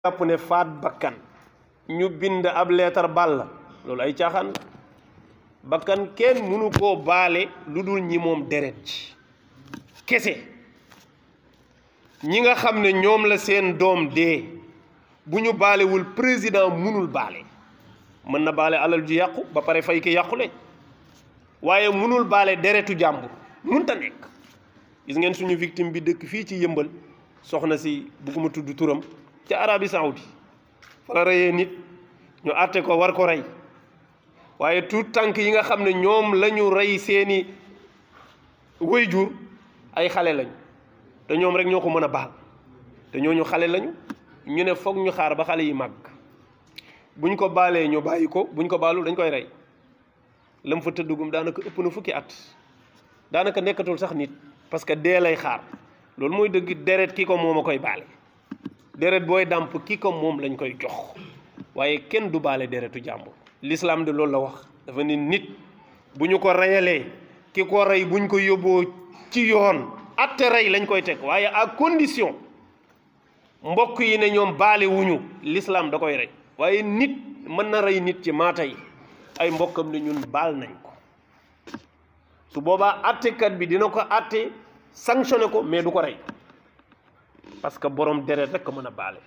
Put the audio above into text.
jàpp ne faat bakkan ñu bind ab leetar bal la loolu ay caaxaan bakkan kenn mënu koo baale lu dul ñi moom deret ci kese ñi nga xam ne ñoom la seen doom dee bu ñu baalewul président mënul baale mën na baale alal ju yàqu ba pare fay ki yàqule waaye mënul baale deretu jàmbur mënta nekk gis ngeen suñu victime bi dëkk fii ci yëmbal soxna si bugguma tudd turam ca Arabie Saoudi fa la reyee nit ñu àtte ko war ko rey waaye tout tànk yi nga xam ne ñoom la ñu rey seeni waajur ay xale lañu te ñoom rek ñoo ko mën a baal te ñooñu xale lañu ñu ne foog ñu xaar ba xale yi màgg buñ ko baalee ñu bàyyi ko buñ ko baalul dañ koy rey lam fa tëddugum daanaka ëpp na fukki at daanaka nekkatul sax nit parce que dee lay xaar loolu mooy dëgg deret ki ko moom a koy baale deret booy dàmp ki ko moom lañ koy jox waaye kenn du baale deretu jàmbur l'islam de loolu la wax dafa ne nit bu ñu ko reyalee ki ko rey buñ ko yóbboo ci yoon atte rey lañ koy teg waaye à condition mbokk yi ne ñoom baale wuñu l'islam da koy rey waaye nit mën na rey nit ci maata yi ay mbokkam ne ñun baal nañ ko su boobaa attekat bi dina ko atte sanctionné ko mais du ko rey parce que borom deret rek ko mën a baale